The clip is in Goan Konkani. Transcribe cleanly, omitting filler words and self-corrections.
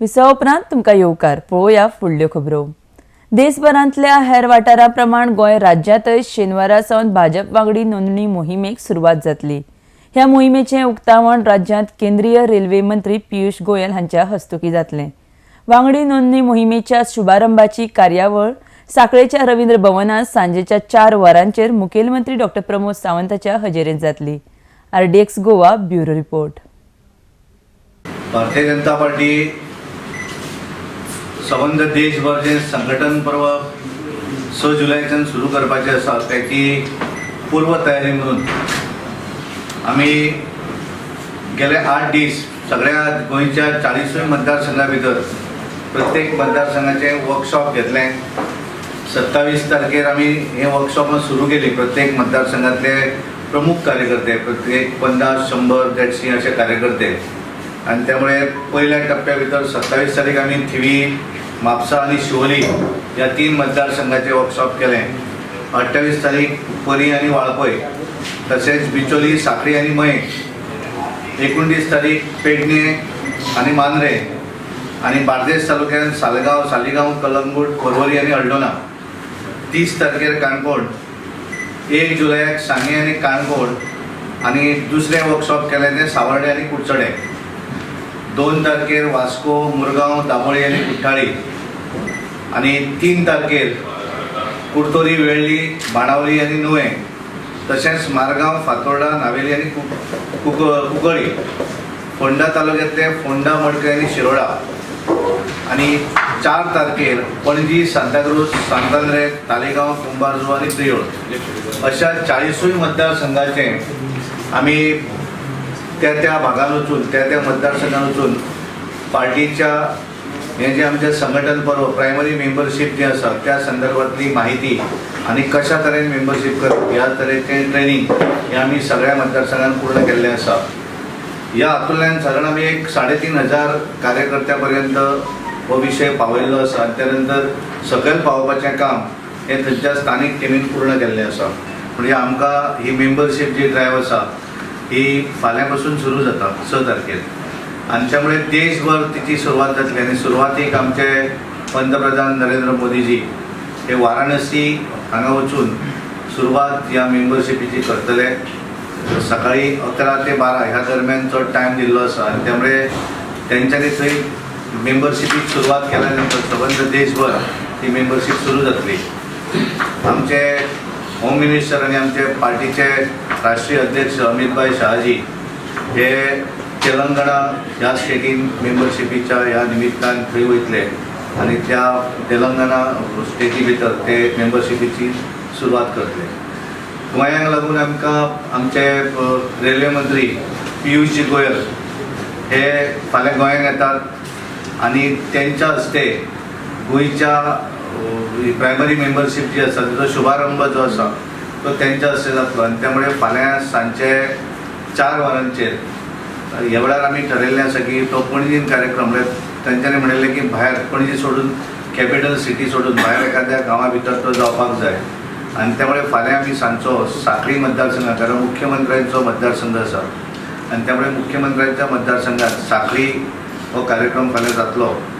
विसवा उपरांत तुमकां येवकार. पळोवया फुडल्यो खबरो. देशभरांतल्या हेर वाठारा प्रमाण गोंय राज्यांतय शेनवारा सावन भाजप वांगडी नोंदणी मोहिमेक सुरवात जातली. ह्या मोहिमेचें उक्तावण राज्यांत केंद्रीय रेल्वे मंत्री पियुष गोयल हांच्या हस्तुकीं जातलें. वांगडी नोंदणी मोहिमेच्या शुभारंभाची कार्यावळ साखळेच्या रवींद्र भवनात सांजेच्या 4 वरांचेर मुखेलमंत्री डॉक्टर प्रमोद सावंताच्या हजेरेंत जातली. RDX Goa, bureau report. Bharatiya Janata party सबंद देशभर जे संघटन पर्व 6 जुलैच्यान सुरू करपाचें आसा, त्याची पूर्व तयारी म्हणून आमी गेले 8 दीस सगळ्या गोंयच्या 40सूय मतदारसंघा भितर प्रत्येक मतदारसंघाचें वर्कशॉप घेतलें. 27 तारखेर आमी हें वर्कशॉप सुरू केली. प्रत्येक मतदारसंघातले प्रमुख कार्यकर्ते, प्रत्येक 50, 100, 150 असे कार्यकर्ते आणि त्यामुळे पहिल्या टप्प्या भितर 27 तारीख आमी थिवी, म्हापसा आनी शिवोली ह्या तीन मतदारसंघाचे वर्कशॉप केलें. 28 तारीख परी आनी वाळपय, तशेंच बिचोली, साखळी आनी मये. 29 तारीख पेडणे आनी मांद्रे आनी बार्देस तालुक्यांत सालगांव, सालिगांव, कलंगूट, पर्वरी आनी हळदोणा. 30 तारखेर काणकोण, 1 जुलयाक सांगें आनी काणकोण आनी दुसरें वर्कशॉप केलें तें सावर्डे आनी कुडचडें. 2 तारखेर वास्को, मुरगांव, दाबोळी आनी कुठ्ठाळी आनी 3 तारखेर कुडतोरी, वेळ्ळी, बाणावली आनी नुवें, तशेंच मारगांव, फातोर्डा, नावेली आनी कुंकळी, फोंडा तालुक्यांतले फोंडा, मडकय आनी शिरोडा आनी 4 तारखेर पणजी, सांताक्रूज, सांतांद्रे, तालिगांव, कुंभारजुवा आनी प्रियोळ अशा 40सूय मतदारसंघाचे आमी त्या त्या भागान वचून, त्या त्या मतदारसंघात वचून पार्टीच्या हें जें आमचें संघटन पर्व, प्रायमरी मेंबरशीप जी आसा, त्या संदर्भातली माहिती आनी कशा तरेन मेंबरशीप करप ह्या तरेचें ट्रेनींग हें आमी सगळ्या मतदारसंघान पूर्ण केल्लें आसा. ह्या हातूंतल्यान सादारण आमी एक 3500 कार्यकर्त्या पर्यंत हो विशय पावयल्लो आसा आनी त्या नंतर सकयल पावोवपाचें काम हें थंयच्या स्थानीक टिमीन पूर्ण केल्लें आसा. म्हणजे आमकां ही मेंबरशीप जी ड्रायव्ह आसा, ही फाल्यां पासून सुरू जाता 6 तारखेर आनी त्यामुळे देशभर तिची सुरवात जातली. आनी सुरवातीक आमचे पंतप्रधान नरेंद्र मोदीजी हे वाराणसी हांगा वचून सुरवात ह्या मेंबरशिपीची करतले. सकाळी 11 ते 12 ह्या दरम्यान चड टायम दिल्लो आसा आनी त्यामुळे तेंच्यांनी थंय मेंबरशिपीक सुरवात केल्या नंतर सबंद देशभर ही मेंबरशीप सुरू जातली. आमचे होम मिनिस्टर आनी आमचे पार्टीचे राष्ट्रीय अध्यक्ष अमितभाई शहाजी हे तेलंगणा ह्या स्टेटीन मेंबरशिपीच्या ह्या निमित्तान थंय वयतले आनी त्या तेलंगणा स्टेटी भितर ते मेंबरशिपीची सुरवात करतले. गोंयांक लागून आमकां आमचे रेल्वे मंत्री पियुषजी गोयल हे फाल्यां गोंयांक येतात आनी तेंच्या हस्ते गोंयच्या प्रायमरी मेंबरशीप जी आसा, तेजो शुभारंभ जो आसा तो तेंच्या हस्ते जातलो. आनी त्यामुळे फाल्यां सांजचे 4 वरांचेर ह्या वेळार आमी ठरयल्लें आसा की तो पणजीन कार्यक्रम, म्हळ्यार तेंच्यांनी म्हणिल्लें की भायर पणजी सोडून, कॅपिटल सिटी सोडून भायर एखाद्या गांवा भितर तो जावपाक जाय. आनी त्यामुळे फाल्यां आमी सांजचो साखळी मतदारसंघात, कारण मुख्यमंत्र्यांचो मतदारसंघ आसा आनी त्यामुळे मुख्यमंत्र्यांच्या मतदारसंघात साखळी हो कार्यक्रम फाल्यां जातलो.